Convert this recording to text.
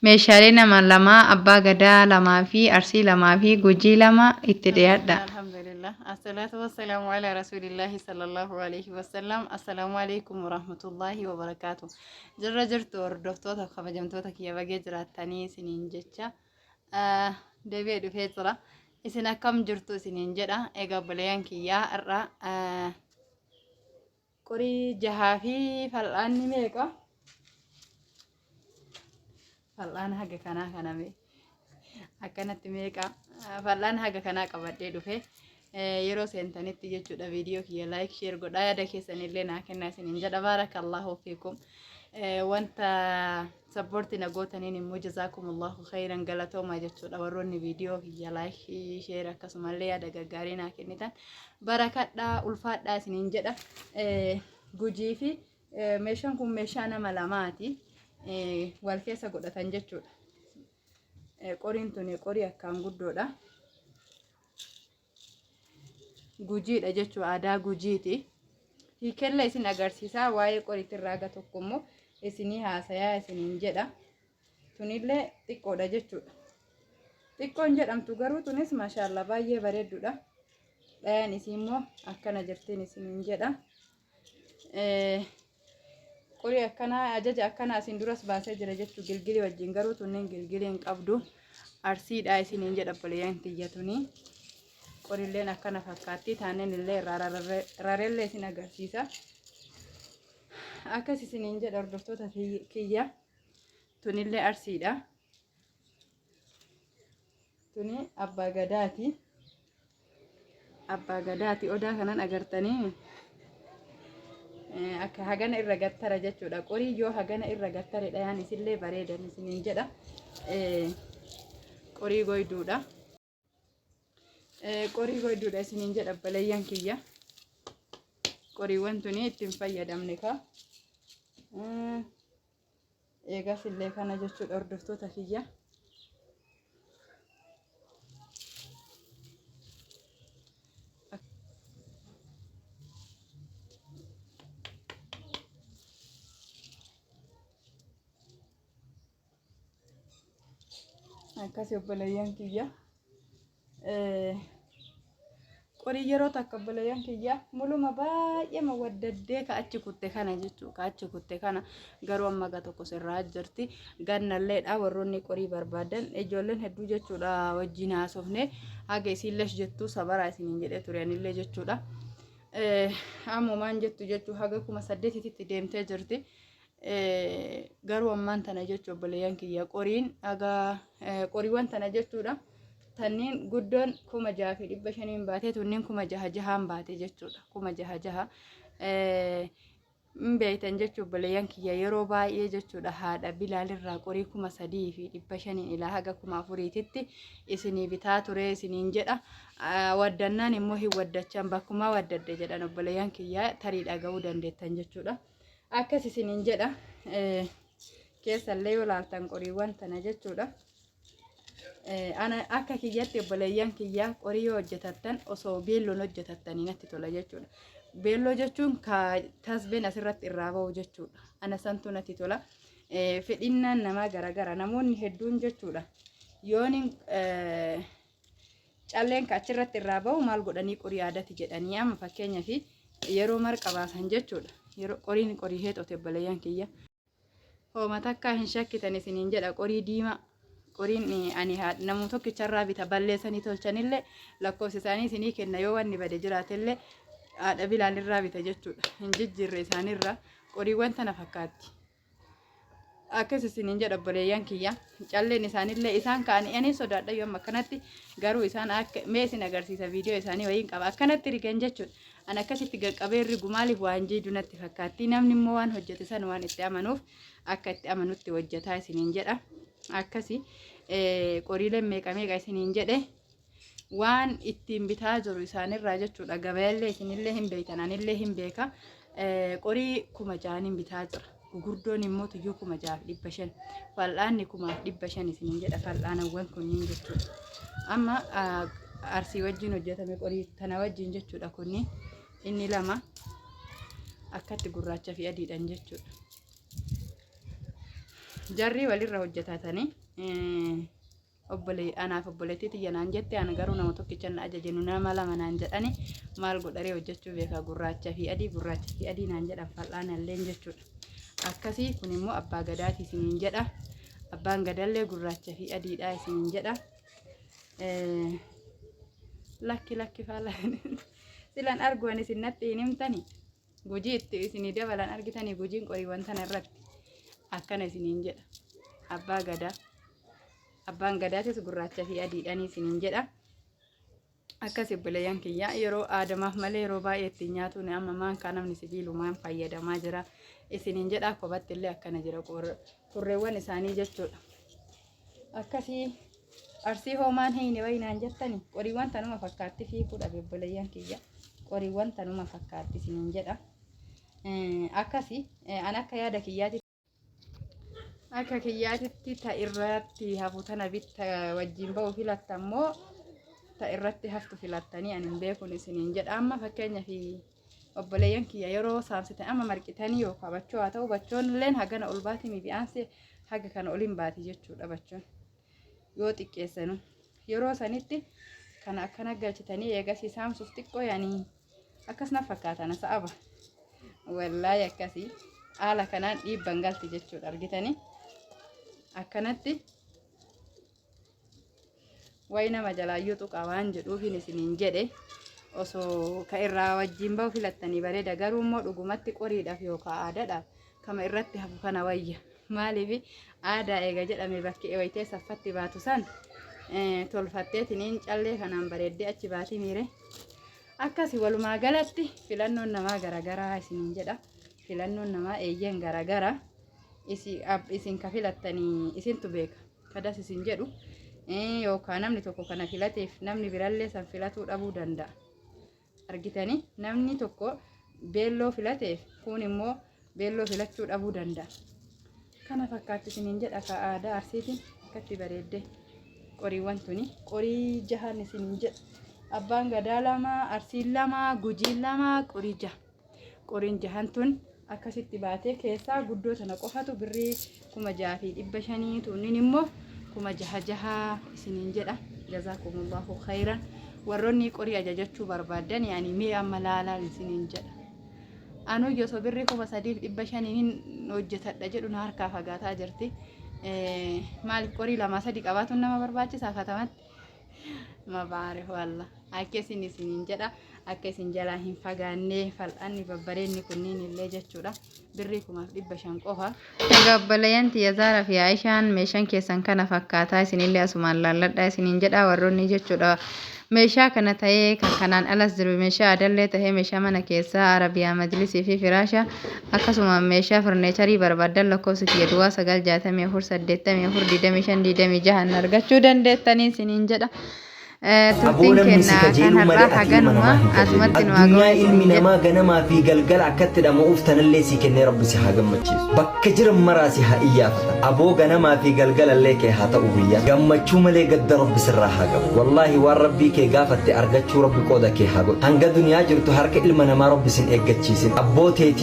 Meeshaalee nama lamaa, Abbaa Gadaa lamaa fi Arsii lamaa fi Gujii 2 itti dhiyaadhaa. Bismillah alhamdulillah assalatu wassalamu ala rasulillahi sallallahu alaihi wasallam. Assalamu alaikum warahmatullahi wabarakatuh. Jirra jirtu hordoftoota kabajamtoota kiyya, bagee jiraattanii isiniin jecha deebi'ee dhufee jira. Isin akkam jirtu isiniin jedha. Egaa obboleeyyan kiyyaa, har'a qorii jahaa fi fal'aanni meeqa? Fal'aana haga kanaa kana mee akkanatti meeqa? Fal'aana haga kanaa qabadhee dhufe. Yeroo seentanitti jechuudha, viidiyoo kiyya like, share godhaa, yaada keessanillee naa kennaa isiniin jedha. Baarakallahu fiikum. Wanta support na gootaniin immoo jazaakumullahu khayran, galatoomaa jechuudha. Warroonni viidiyoo kiyya like, share akkasumallee yaada gaggaarii naa kennitan, barakadhaa, ulfaadhaa isiniin jedha. Gujii fi meeshaan kun meeshaa nama lamaati, wal keessa godhatan jechuudha. Qoriin tuni qorii akkaan guddoodha. Gujiidha jechuudha, aadaa Gujiiti. Hiikella isin agarsiisaa, waa'ee qoriitirraa aga tokko immoo isinii haasayaa isiniin jedha. Tunillee xiqqoodha jechuudha. Xiqqoon jedhamtu garuu tunis maashaallaa baay'ee bareedduudha. Dhayaan isii immoo akkana jirtiin isiniin jedha. Qorii akkanaa ajaja akkanaa isin duras baasee jira jechuu, gilgilii wajjin, garuu tunneen gilgilii hin qabdu. Arsiidha isiniin jedha obboleeyyan tiyya tuni. Qorilleen akkana fakkaatti, taaneen illee irraa rarellee isin agarsiisa. Akkas isiniin jedha hordoftoota kiyya. Tunillee Arsiidha. Tuni Abbaa Gadaati. Abbaa Gadaati, odaa kanan agartanii akka hagana irra gattara jechuudha. Qorii yoo hagana irra gattare dhayaan isillee bareedan isiniin jedha. Qorii goyduudha. Qorii goyduudha isiniin jedha baleeyyan kiyya. Qoriiwwan tuni ittiin fayyadamne kaa. Eegas illee kana jechuudha hordoftoota kiyya. Akkasi obboleeyyan kiyya. Qorii yeroo takka obboleeyyan kiyya muluma baay'ee mawaddaddee ka achi kutte kana jechuu, ka achi kutte kana garuu amma ga tokko sirraa jirti. Gannalleedha. Warroonni qorii barbaadan, ijoolleen hedduu jechuudha wajjin haasofne, haga isiin lesh jettuu sabaraa isiniin jedhee ture anillee jechuudha. Ammumaan jettu jechuu haga 8000tti deemtee jirti. Garuu ammaan tana jechuun obboleeyyan kiyya, qoriin haga qoriiwwan tana jechuudha. Tanniin guddoon 6500n baatee, tunniin kuma 6 jahaan baate jechuudha. 6000 jaha. Hin beektan jechuun obboleeyyan kiyya, yeroo baay'ee jechuudha haadha Bilaalirraa qorii 3500n ilaa haga 4000titti isinii bitaa ture isiniin jedha. Waddannaan immoo hin waddachan, bakkumaa waddadde jedhan obboleeyyan kiyya, tarii dhaga'uu dandeettan jechuudha. Akkas isiniin jedha. Keessallee yoo laaltan qoriiwwan tana jechuudha. Ana akka kiyyatti obboleeyyan kiyya, qorii yoo hojjetattan osoo beelloon hojjetattanii natti tola jechuudha. Beelloo jechuun ka tasbeen asirratti irraa bahu jechuudha. Ana santu natti tola. Fedhinnaan namaa garagara, namoonni hedduun jechuudha. Yoon calleen ka achirratti irraa bahu maal godhanii qorii aadati jedhanii, amma fakkeenyaaf yeroo marqa baasan jechuudha. Yeroo qoriin qorii heexote obboleeyyan kiyya. Hooma takkaa hin shakkitan isiniin jedha, qorii diimaa. Qoriin ani namuu tokkicharraa bita, balleessanii tolchanillee lakkoofsa isaanii isinii kenna, yoo wanni bade jiraatellee haadha Bilaalirraa bita jechuudha. Hin jijjiirre isaanirraa, qoriiwwan tana fakkaatti. Akkas isiniin jedha obboleeyyan kiyya. Calleen isaanillee isaan ka'anii ani sodaadha yoo amma akkanatti, garuu isaan akka mee isin agarsiisa, viidiyoo isaanii wayiin qaba, akkanatti rigan jechuudha. Ani akkasitti qaqqabee rigu maaliif waan jiidu natti fakkaatti. Namni immoo waan hojjete san waan itti amanuuf akka itti amanutti hojjetaa isiniin jedha. Akkasi qoriileen meeqa meeqa isiniin jedhe, waan ittiin bitaa jiru isaanirraa jechuudha. Gabayallee isinillee hin beektan, anillee hin beeka. Qorii 6000n bitaa jira. Gugurdoon immoo tuyyuu 6500. Fal'aanni 1500 isiniin jedha, fal'aanawwan kunniin jechuudha. Amma Arsii wajjin hojjetame qorii tana wajjin jechuudha kunniin. Inni lama akkatti gurraacha fi adiidhaan jechuudha. Jarri walirra hojjetatanii obbolee anaaf obboleettii tiyya naan jette, ana garuu nama tokkicha na ajaje, nu nama lama naan jedhani. Maal godharee, hojjechuu beeka. Gurraacha fi adii, gurraacha fi adii naan jedhan fal'aana illeen jechuudha. Akkasii kun immoo abbaa gadaati isiniin jedha. Abbaan gadallee gurraacha fi adiidha isiniin jedha. Lakki lakki faala silan argu ani isin natti hin himtani. Gujii itti isinii dabalan argitanii, gujiin qoriiwwan tana irratti akkana isiniin jedha. Abbaa gadaa. Abbaan gadaatis gurraacha fi adiidhaan isiniin jedha. Akkas obboleeyyan kiyya, yeroo aadamaaf malee yeroo baay'ee ittiin nyaatuun amma maankaa namni sibiilumaan fayyadamaa jira isiniin jedha. Kophatti illee akkana jira kurreewwan isaanii jechuudha. Akkasii Arsii hoomaan hiine wayinaan jettani, qoriiwwan tanuma fakkaatti fiikuu dhabe obboleeyyan kiyya, qoriiwwan tanuma fakkaatti isiniin jedha. Akkasi an akka yaada kiyyaati, akka kiyyaatitti ta irratti hafu tana bitta, wajjin ba'u filatta immoo ta irratti haftu filattanii ani hin beekun isiniin jedha. Amma fakkeenyaaf obboleeyyan kiyya, yeroo saamsitan amma marqitanii yookaan bachoo haa ta'u, bachoon illeen hagana ol baati, mibi'aansi haga kana oliin baati jechuudha. Bachoon yoo xiqqeessanu yeroo sanitti kana akkana galchitanii eegasii saamsuuf xiqqoo yaanii akkas na fakkaatana sa'aba wallaahi. Akkasii haala kanaan dhiibban galti jechuudha, argitanii akkanatti wayi nama jalaayyuu tuqaa waan jedhuufin isiniin jedhe. Osoo ka irraa wajjin bahu filattanii bareeda, garuu immoo dhugumatti qoriidhaaf yookaan aadaadhaaf kama irratti hafu kana wayya. Maaliif, aadaa eega jedhame bakki wayitee saffatti baatu san tolfatteetiniin callee kanaan bareeddee achi baatii miire. Akkasi walumaa galatti filannoon namaa garagaraa isiniin jedha. Filannoon namaa eeyyeen garagara. Isin ka filattanii isintu beeka kadas isin jedhu, yookaan namni tokko kana filateef namni birallee san filatuu dhabuu danda'a. Argitanii, namni tokko beelloo filateef kun immoo beelloo filachuu dhabuu danda'a. Kana fakkaatti isiniin jedha. Ka aadaa Arsiitiin akkatti bareedde qoriiwwan tuni qorii jahan isiniin jedha. Abbaan gadaa lama, Arsiin lama, Gujiin lama, qorii jaha. Qoriin jahan tun akkasitti baatee keessaa guddoo tana qofatu birrii 6500, tunnin immoo 6000 isiniin jedha. Jazaakumullahu khayran. Warroonni qorii ajajachuu barbaaddan yaani mee amma laalaan isiniin jedha. Anuu osoo birrii 3500n hojjetadha jedhu na harkaa fagaataa jirti. Maaliif, qorii lamaa sadi qabaatuun nama barbaachisaa katamatti. Mabaarif walla. Akka isin isiniin jedha, akka isin jalaa hin fagaannee fal'aanni babbareedni kunniin illee jechuudha. Birrii 1500 qofa. Egaa obboleeyyan tiyya Zaaraa fi Aayishaan, meeshaan keessan kana fakkaataa, isinillee asumaan laalladhaa isiniin jedha. Warroonni jechuudha meeshaa kana ta'ee kan kanaan alas jiru, meeshaa aadallee ta'ee, meeshaa mana keessaa, arabiyaa majlisii fi firaasha, akkasuma meeshaa furniture barbaaddan, lakkoofsa kiyya 0964 84 25 26 argachuu dandeettanii isiniin jedha. Aboo Turtiin namni si keenya kan kajeeluu malee har'aa ati ilma haganuma, namaa hin kajeelin. asumatti nu haa Addunyaa ga'u ilmi isiniin jedha. namaa ganamaa fi galgala akkatti dhama'uuf tanallee sii kennee Rabbi si haa gammachiisu. Bakka jiran maraa si haa iyyaafatan. Aboo ganamaa fi galgalallee kee haa ta'u guyyaa. Gammachuu malee gadda Rabbi sirraa haa qabu. Wallaahi waan Rabbii kee gaafatte argachuu Rabbi qooda kee haa godhu. Hanga duniyaa jirtu harka ilma namaa Rabbi sin eeggachiisin. Abboo teetii.